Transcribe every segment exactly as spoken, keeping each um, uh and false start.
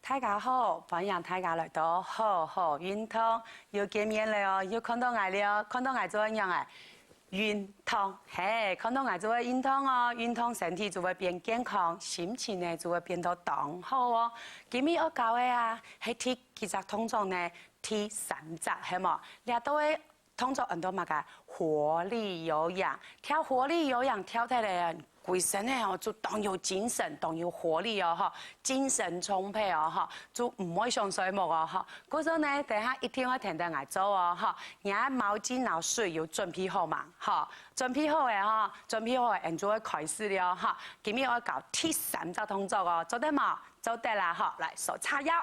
大家好，歡迎大家來到好好運動，又見面了哦，又看到𠊎了哦，看到𠊎做仰仔？運動，嘿，看到𠊎就會運動哦，運動身體就會變健康，心情呢就會變到當好哦。今日愛教个啊，係第幾隻動作呢？第三隻，係無？這都會 動作安到麼个？活力有氧，跳活力有氧跳起來啊，歸身个哦，就當有精神，當有活力哦，吼，精神充沛哦，吼，就毋會想睡目哦，吼。故所呢，等下一定愛跈等𠊎做哦，吼。你个毛巾摎水有準備好無？吼，準備好个吼，準備好个，𠊎就會開始了，吼。今日愛教第三隻動作哦，做得無？ 做得啦，吼，來，手叉腰，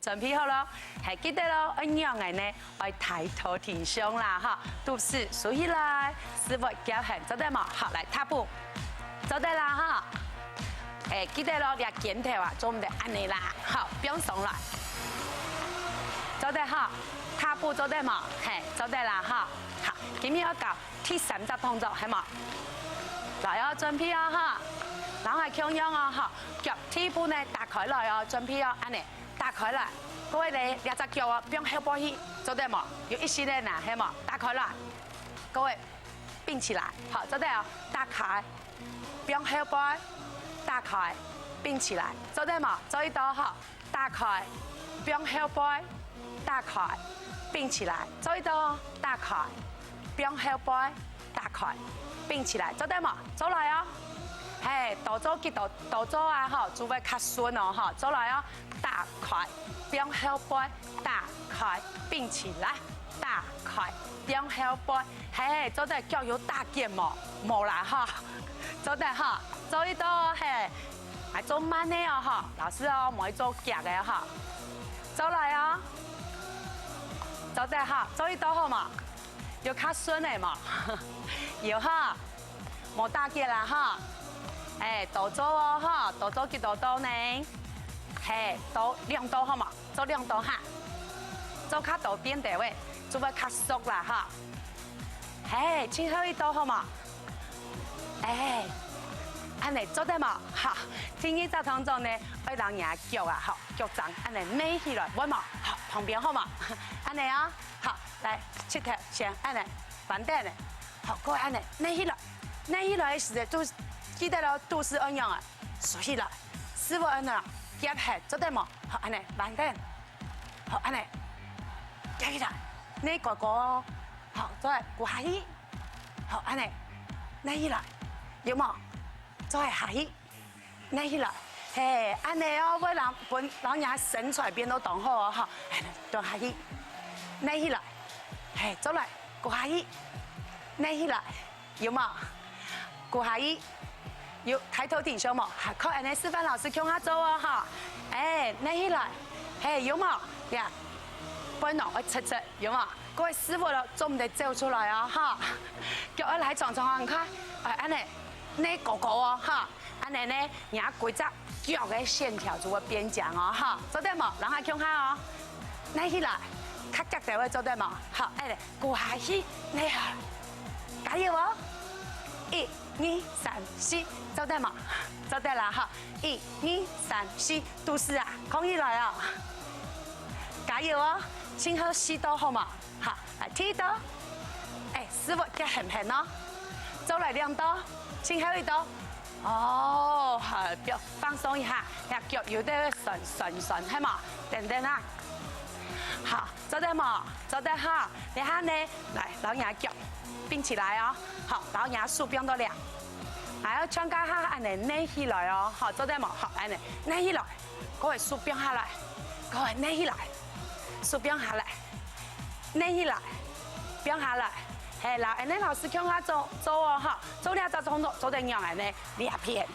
準備好咯，還記得咯，愛仰仔呢？愛抬頭挺胸啦，吼，肚屎收起來，屎朏夾絚，做得無？好，來，踏步，做得啦，吼。欸，記得咯，這肩頭啊，做毋得恁仔啦，好，放鬆來，做得吼，踏步做得無？嘿，做得啦，吼。好，今日愛教 第三隻動作，係無？來哦，準備哦，吼。摎𠊎共樣哦，吼。腳底部呢，打開來哦，準備哦，恁仔，打開來。各位呢，這隻腳哦，放後背去，做得無？有一息仔啦，係無？打開來。各位，併起來，好，做得哦，打開，放後背，打開，併起來，做得無？做得到，吼。 打開，放後背，打開，併起來，做得到，打開，放後背，打開，併起來，做得無？做來哦。嘿，多做幾多，多做啊，吼，就會較順哦，吼，做來哦。打開，放後背，打開，併起來，打開，放後背，嘿，做得腳有打結無？無啦，吼，做得吼，做得到，嘿。 來做慢个哦，吼，老師哦，毋會做遽个吼。做來哦，做得吼，做得到好無？有較順个無？有吼，無打結啦吼。欸，多做哦吼，多做幾多到呢？嘿，多兩到好無？做兩到哈，做較多遍兜仔，就會較熟啦吼。嘿，盡後一到好無？ 欸，恁仔做得無？好，第二隻動作呢，愛摎若腳啊，吼，腳㬹恁仔躡起來，會無？好，旁邊好無？恁仔哦，好，來，膝頭先恁仔，彎等仔，好，各位恁仔躡起來，躡起來个時節，肚，記得咯，肚屎愛仰仔，收起來，屎朏恁仔，夾絚，做得無？好，恁仔，彎等。 好，恁仔，夾起來，躡高高哦。好，做得跍下去。好，恁仔，躡起來，有無？做得下去，躡起來。嘿，恁仔哦，會摎，分，摎若身材變到當好哦，吼。恁仔，蹲下去，躡起來。嘿，做來，跍下去，躡起來。 有無？跍下去。有，抬頭挺胸無？好，看恁仔示範老師共下做哦，吼。欸，躡起來。嘿，有無？呀，背囊愛直直，有無？各位屎朏咯，做毋得走出來哦，吼。腳愛拉長長哦，你看，欸，恁仔，躡高高哦，吼。恁仔呢，若歸隻腳个線條就會變靚哦，吼。做得無？摎𠊎共下哦。躡起來，較遽兜仔做得無？好，欸， 跍下去，躡下來。加油哦！一、二、三、四，做得無？做得啦，吼！一、二、三、四，肚屎啊，囥起來哦！加油哦！盡後四到好無？好，來，第一到。欸，屎朏夾絚絚哦！做來兩到，盡後一到。哦，好，放鬆一下，若腳有兜痠痠痠，係無？等等啊。好， 做得無？做得哈。這下呢，來，摎若腳併起來哦。好，摎若手放到這。還愛像該下恁仔躡起來哦。好，做得無？好，恁仔躡起來。各位手放下來，各位躡起來，手放下來，躡起來，放下來。嘿，摎恁仔老師共下做，做哦，哈。做這隻動作，做得仰仔呢？這片，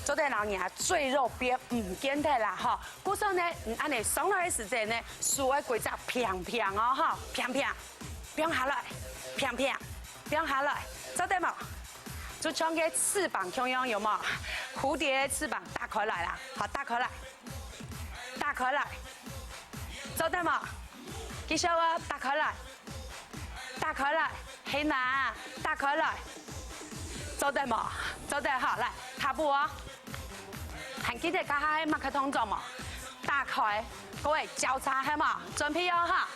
做得摎若赘肉變毋見忒啦，哈。 故所呢，你恁仔上來个時節呢，手愛歸隻平平哦，吼，平平，放下來，平平，放下來，做得無？就像該翅膀共樣，有無？蝴蝶个翅膀打開來啦，好，打開來，打開來，做得無？繼續哦，打開來，打開來，係哪，打開來，做得無？做得哈，來，下步哦。還記得剛才麼个動作無？打開，各位交叉，係無？準備哦哈。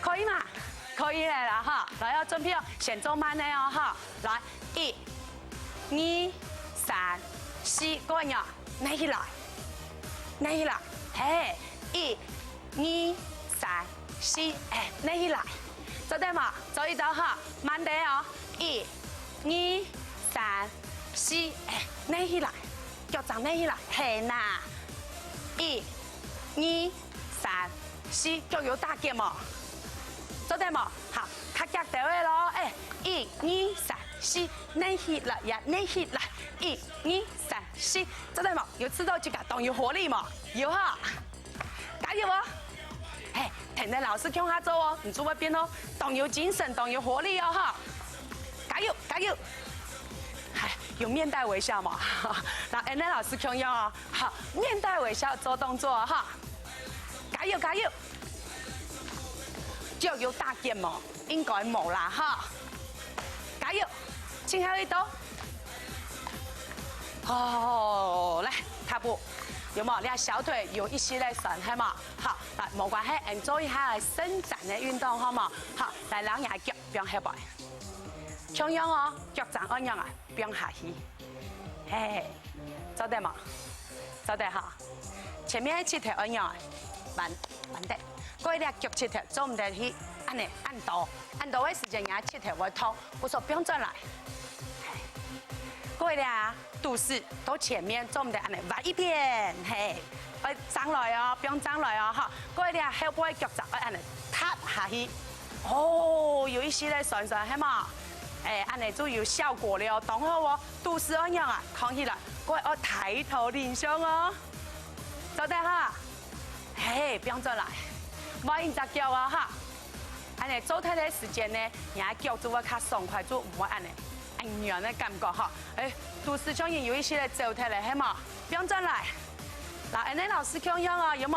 可以嗎？可以了啦哈。來，要準備哦，先做慢个哦哈。來，一、二、三、四，各位哦，拿起來，拿起來，嘿，一、二、三、四，哎，拿起來，做得無？做得到哈，慢點哦，一、 二、三、四，哎，拿起來，腳㬹拿起來，係啦。一、二、三、四，腳有打結無？做得無？好，較遽兜仔囉，哎，一、二、三、四，拿起來呀，拿起來，一、二、三、四，做得無？有試著自家當有活力無？有哈。 加油哦！嘿，跈等老師共下做哦，你就會變到當有精神、當有活力哦哈！加油，加油！哎，有面帶微笑嘛？那恁仔老師共樣哦，好，面帶微笑做動作哦哈！加油，加油！腳有打結無？應該無啦哈！加油！盡後一到。 哦，來，踏步，有無？這小腿有一息仔痠，係無？好，來，無關係，𠊎做一下伸展个運動，好無？好，來，摎若腳放後背，共樣哦，腳㬹恁樣啊，放下去，嘿，做得無？做得哈。前面个膝頭恁樣啊，彎，彎得，過這腳膝頭做毋得去，恁仔，恁多，恁多个時間，若膝頭會痛。 故所放轉來。嘿，各位啊，肚屎到前面做毋得恁仔彎一點，嘿，愛㬹來哦，放㬹來哦，哈。各位啊，後背腳㬹愛恁仔踏下去。哦，有一息仔痠痠，係無？哎，恁仔就有效果了，當好哦。肚屎恁樣啊，囥起來，各位愛抬頭挺胸哦，做得哈。 嘿，放轉來，換一隻腳啊哈。恁仔做忒个時間呢，若腳就會較爽快，就毋會恁仔，恁軟个感覺哈。哎，肚屎像有一息仔走忒了，係無？放轉來，摎恁仔老師共樣哦，有無？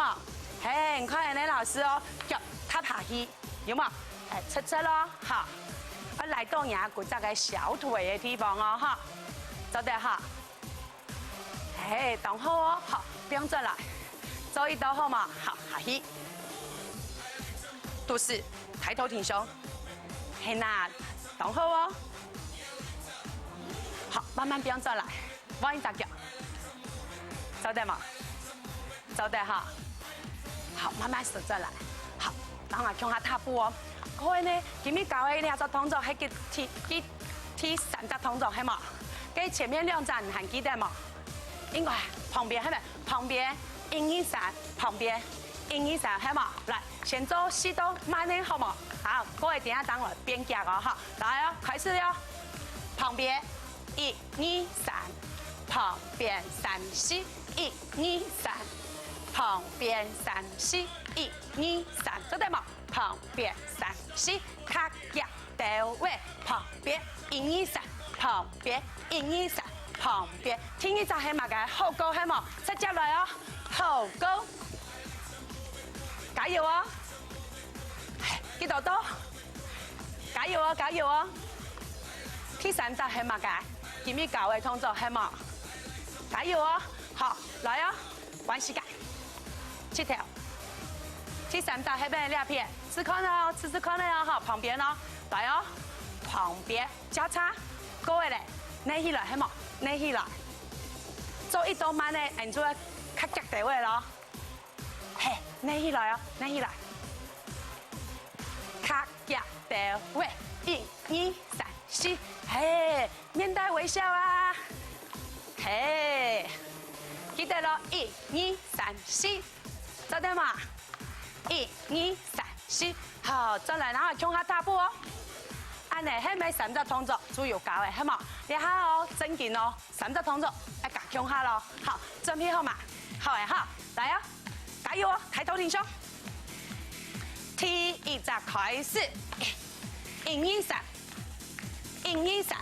嘿，你看恁仔老師哦，腳踏下去，有無？哎，直直咯，好。愛來到若骨節个小腿个地方哦，哈，做得哈。 嘿，當好哦，好，放轉來，做一到好無？好，下去，肚屎，抬頭挺胸，嘿吶，當好哦，好，慢慢放轉來，換一隻腳，做得無？做得哈，好，慢慢收轉來，好，摎𠊎共下踏步哦。各位呢，今日教个這隻動作係佢第，佢 第三隻動作係無？該前面兩隻你還記得無？應該旁邊係無？旁邊，一二三，旁邊，一二三，係無？來，先做四到慢个好無？好，各位等下等來變遽哦，哈。來哦，開始哦。旁邊，一二三，旁邊三四，一二三，旁邊三四，一二三，做得無？ 旁邊三四，較遽兜仔，旁邊一二三，旁邊一二三，旁邊。第二隻係麼个？好高係無？直接來哦，好高！加油哦！幾多度？加油哦，加油哦！第三隻係麼个？今日教个動作係無？加油哦！好，來哦！ 換膝蓋，膝頭。第三隻係邊這片，試看哦，試試看哦，好，旁邊哦，來哦，旁邊交叉，過來咧，拿起來，係無？拿起來。做一到慢个，恁就會較遽兜仔咯。嘿，拿起來哦，拿起來。較遽兜仔，一、二、三、四，嘿， 面帶微笑啊！嘿，記得咯，一、二、三、四，做得無？一、二、三、四，好，轉來，然後共下踏步哦。恁仔，係毋係三隻動作就有教个，係無？這下哦，正經哦，三隻動作愛加共下咯。好，準備好嘛？好个哈，來啊！ 加油哦，抬頭挺胸。第一隻開始，一、二、三，一、二、三，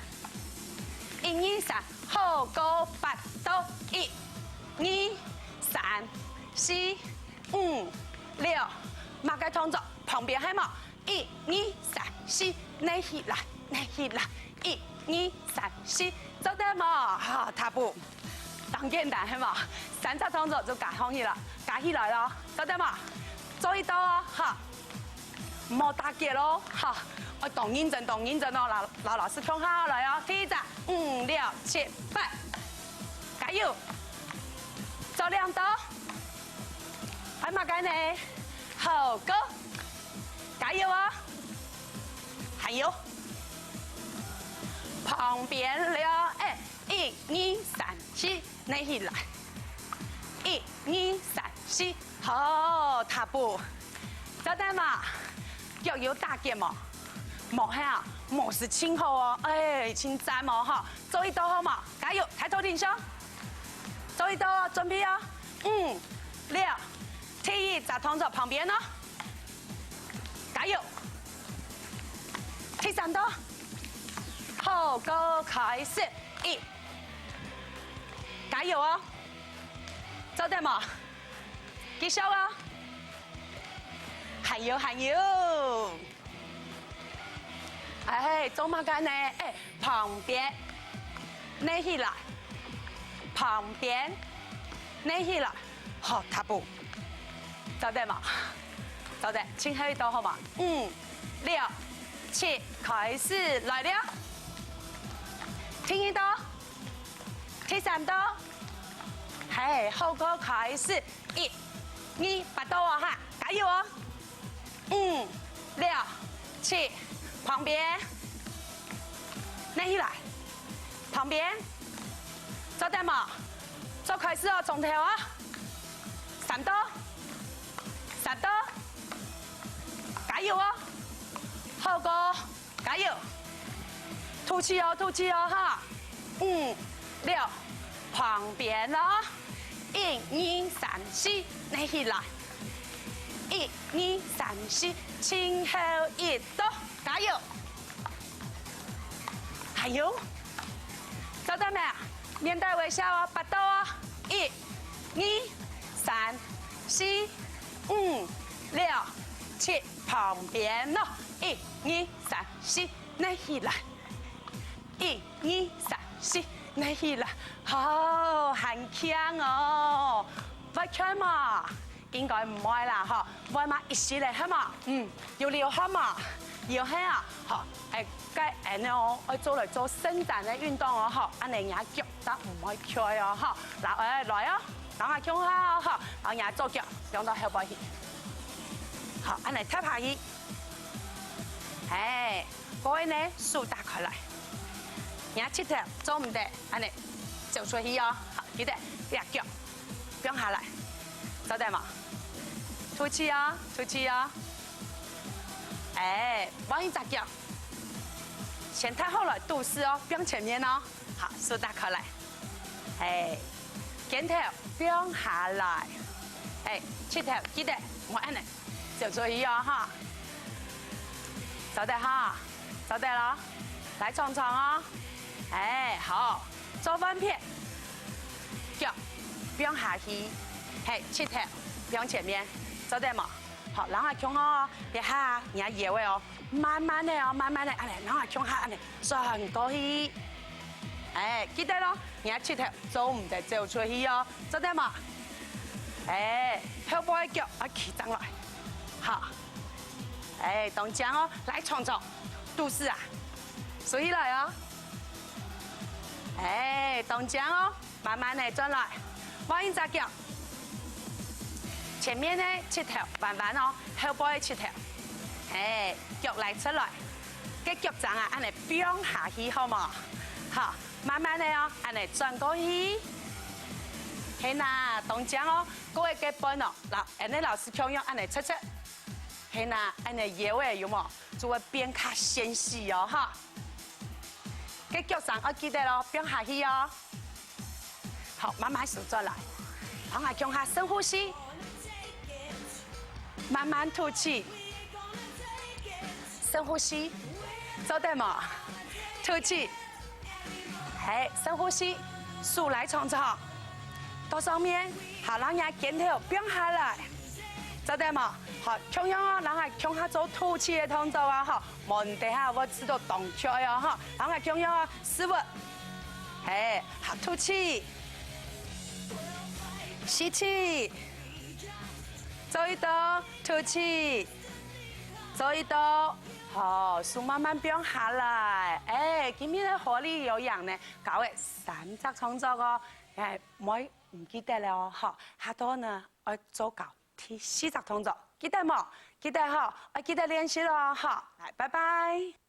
一、二、三，好高八度，一、二、三、四、五、六，麼个動作？旁邊係無？一、二、三、四，拿起來。拿起來，一、二、三、四，做得無？哈，踏步，當簡單係無？三隻動作就加上去了，加起來了，做得無？做一到哦，哈，莫打結咯，哈，愛當認真，當認真哦，摎摎老師共下來哦。第一隻，五、六、七、八，加油！做兩到，還麼个呢？好，go！ 加油哦！還有，旁邊了，哎，一、二、三、四，拿起來。一、二、三、四，好，踏步。做得無？腳有打結無？無係啊，無係盡好哦，哎，盡讚哦，哈。做一到好無？加油，抬頭挺胸。做一到，準備哦。五、六，第一隻動作旁邊哦。 加油！第三到，好，go，開始，一，加油哦！做得無？繼續哦！還有，還有！哎，做麼个呢？哎， 旁邊，拿起來，旁邊，拿起來，好，踏步，做得無？做得，盡後一到好無？五、六、七，開始，來了！第二到，第三到，嘿，好，go，開始，一、二、八到哦哈，加油哦！ 五、六、七，旁邊，拿起來，旁邊，做得無？做開始哦，從頭哦，三到，三到，加油哦，好，go！ 加油！吐氣哦，吐氣哦哈！五、六，旁邊哦！一、二、三、四，拿起來！一、二、三、四，盡後一到，加油！還有，做得無？面帶微笑哦，八到哦！一、二、三、四、五、六、七，旁邊哦！一、二、三、四， 拿起來！一、二、三、四，拿起來！好，還慶哦！會𤸁無？應該毋會啦吼，會嘛一息仔係無？嗯，有流汗無？有係啊，好，哎，該恁樣哦，愛做來做伸展个運動哦，吼，恁樣若腳就毋會𤸁哦，吼，來，哎，來哦，摎𠊎共下哦，吼，摎若左腳放到後背去，好，恁樣貼下去，哎。 過後呢，手打開來。若膝頭做毋得，恁樣走出去哦。好，記得，這腳放下來，做得無？吐氣哦，吐氣哦。哎，換一隻腳，先踏好來，肚屎哦，放前面哦。好，手打開來。哎，肩頭放下來。哎，膝頭記得，莫恁樣。 走出去哦，哈。做得哈，做得咯，來長長哦。哎，好，做換片，腳放下去，嘿，膝頭放前面，做得無？好，摎𠊎共下哦，這下若腰仔哦，慢慢仔哦，慢慢仔，恁樣，摎𠊎共下，恁樣轉過去。哎，記得咯，若膝頭做毋得走出去哦。 做得無？哎，後背腳愛企正來，好，哎，當靚哦，來長長，肚屎啊，收起來哦，哎，當靚哦，慢慢仔轉來，換一隻腳，前面个膝頭彎彎哦，後背个膝頭，哎，腳拉出來，該腳踭啊，恁樣放下去好無？好。 慢慢仔哦，恁樣轉過去。係哪，當靚哦，過一个半哦，摎恁樣老師共樣恁樣直直。係哪，恁樣腰仔有無？就會變較纖細哦，哈。該腳踭愛記得咯，放下去哦。好，慢慢收轉來，摎𠊎共下深呼吸，慢慢吐氣。 深呼吸，做得無？吐氣，嘿，深呼吸，手來長長，到上面，好，摎若肩頭放下來，做得無？好，共樣哦，然後共下做吐氣个動作啊，吼，無等下會試著當𤸁哦，吼，然後共樣哦，屎朏，嘿，好，吐氣，吸氣，做得到，吐氣，做得到，好，手慢慢放下來，哎，今日个活力有氧呢，教个三隻動作哦，哎，毋好毋記得了哦，好，下到呢，愛做到 第四隻動作，記得無？記得吼，愛記得練習哦，吼，來，拜拜。